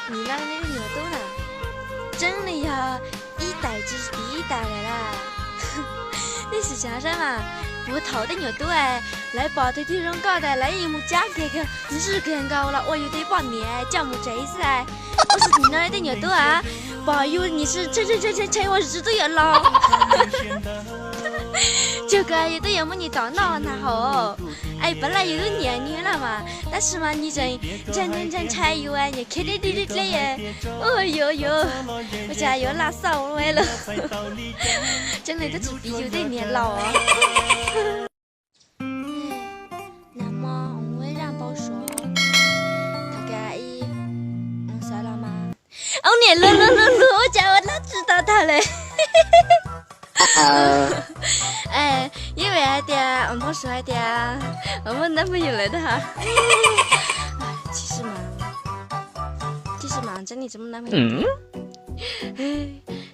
Nws laj nej nyuam tub na, tseeb li yog ib tais tsis tiv ib tais lawm las. Nej sim xav saib mas, puag thaum tej nyuam tub lawv pom tus twg zoo nkauj tas lawv yeej mus cab kiag, ntxub kiag nkaus los ua yus tej poj niam coj mus tsev xwb. Ua xwb tim no tej nyuam tub a, pom yus nim ntshai ntshai ntshai ntshai ua tsis tub yuav los. Tsuas kawg yus twb yuav muab nws tom noj na hos. Es pab laj yus lub niam nws laj mas, tab sis mas nws tseem ntshai ntshai ntshai yus, nws khiav deb deb deb deb. Ua yuav yuav, ua cas yuav laj xauj lawm. Tseeb li twb tsis piv yus tej niam laus. Nag hmo ua zaj npau suav, tham kas ib, xav los mas, ua niam luag luag luag luag ua cas ua dab tsi tau tag lawm. Yeej vim hais tias npau suav hais tias muaj nab muaj yus lawm ntag. Tsis, tsis mas tseeb li tsis muaj nab muaj yus.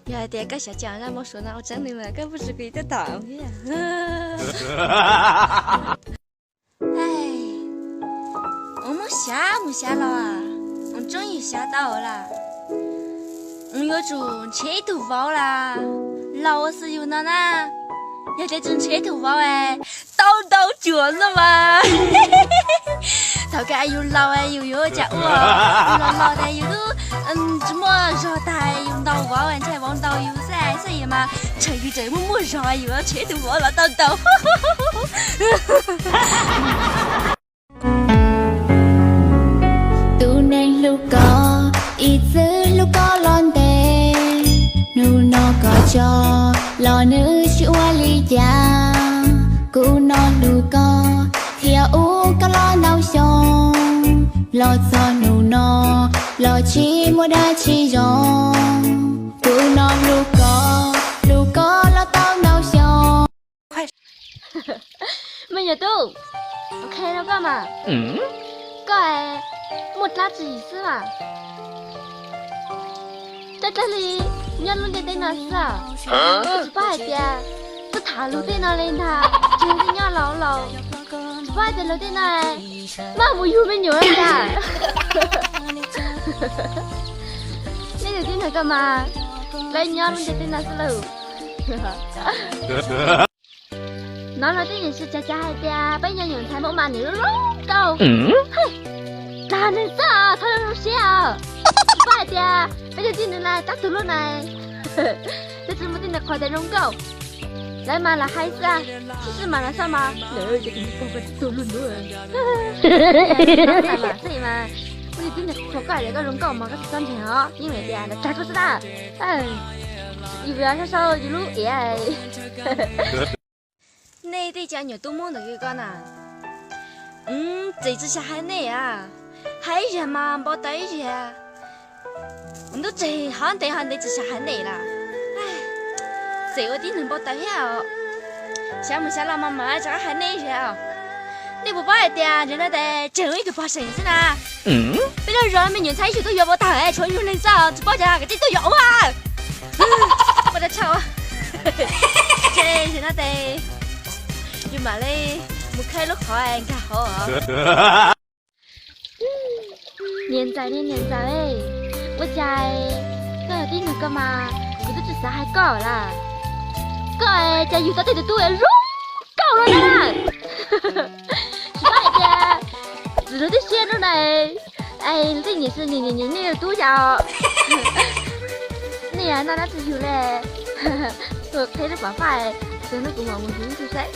Yog hais tias koj xav tsis zaj npau suav no ua tseeb li mas koj puas tsis kuv tuaj tham thiab. Ua muab xyav mus xyav los, ua tseeb yus xyav tau lawm. Ua yuav tsum nrhiav ib tug vauv las, laus ua xwb yus no na. Yog tias tsis nrhiav ib tug vauv es tau ntau cuam no mas. Thaum kawg yus laus yus yuav ua cas ua, yus los los tas yus twb tsis muaj zog tag yus ntaus vauv ntshai vauv ntaus yus xwb xwb mas, ntshe yus tseem muaj muaj zog yus nrhiav ib tug vauv los tau ntau. Tus neeg hlub koj ib txwm hlub koj los ntev, hnub no koj tso los nws tsis ua li cas. Kuv no hlub koj thiab ub koj los ntau xyoo, los txog hnub no los tsis muaj dab tsi zoo. Kuv no hlub koj, hlub koj los tau ntau xyoo. Me nyuam tub, qhia rau koj mas, koj muaj dab tsi xwb mas, dab dab li nyob lub ntiaj teb no xwb os. Tsis paub hais tias tuaj tham luag tej no li ntag, tsis yog nyob laus laus, tsis paub hais tias luag tej no maj mus yug me nyuam li ntag. Nej tus tib neeg koj mas, lawv nyob lub ntiaj teb no xwb lauj. Hnov luag tej niam txiv tsa tsa hais tias peb nyob nyuam ntxhais muaj mas nws lub lub nkauj. Dag neeg xwb os, txhob zoo siab os. Tsis paub hais tias peb cov tib neeg na tab tug lub na, twb tsis muaj tib neeg qhuas tias zoo nkauj. Lawv mas lam hais xwb, tab sis mas lam xauj mas lawv cov tib neeg pog koj tib tug lub ntuj. Xwb mas muaj tib neeg qhuas koj hais tias koj zoo nkauj mas koj tsis txhob ntseeg os, yeej vim tias lawv dag koj xwb na. Yus yuav sau sau yus lub iav. Nej tej cov nyuam tub Hmoob ntawm koj na, txawm tsis xav hais nej a, hais ib zaug mas npau taws ib zaug. Ntub tseg hov ntev hov ntev tsis xav hais nej lawm. Txawm ua tib neeg npau taws thiab os. Xav mus xav los mas mam rov qab hais nej ib zaug. Nej puas paub hais tias ntawm no ces tseem ib tug pog seem xwb na. Peb lub zos me nyuam ntxhais ib tug twb yuav npau taws tshuav yus neeg xwb, tsis paub cas kav tsij tuaj yuav ua. Ua dab tshaj. Ces ntawm no ces yus mam li mus khawb lub qhov nkag hauv. Niam ntxawm, niam ntxawm, ua cas koj yog tib neeg koj mas kuv twb tsis xav hais koj lawm. Koj ces yug tau tej tus tub zoo nkauj no na. Tsis paub hais tias txwm lub twb siab lub na. Es tej niam txiv nyiam nyiam nej tus tub yom. Nej noj dab tsi yug li? Tuaj qheb lub pam faj, tus no kuv mam mus yug ib tug saib.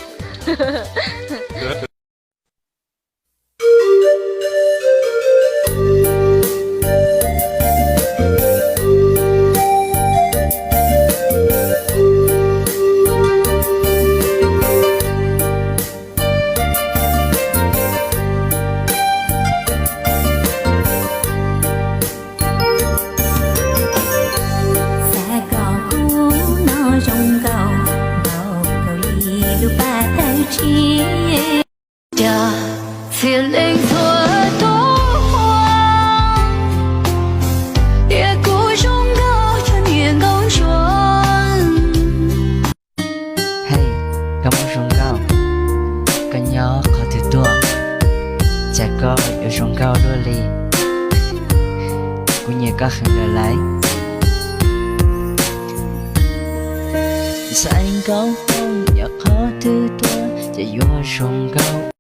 Xav kom kuv no zoo nkaus, nkaus li lub paj tawg tshiab. Koj qhia lawv laiv. Ntxhais nkauj Hmoob yog qhov twg tuaj ces yuav zoo nkauj.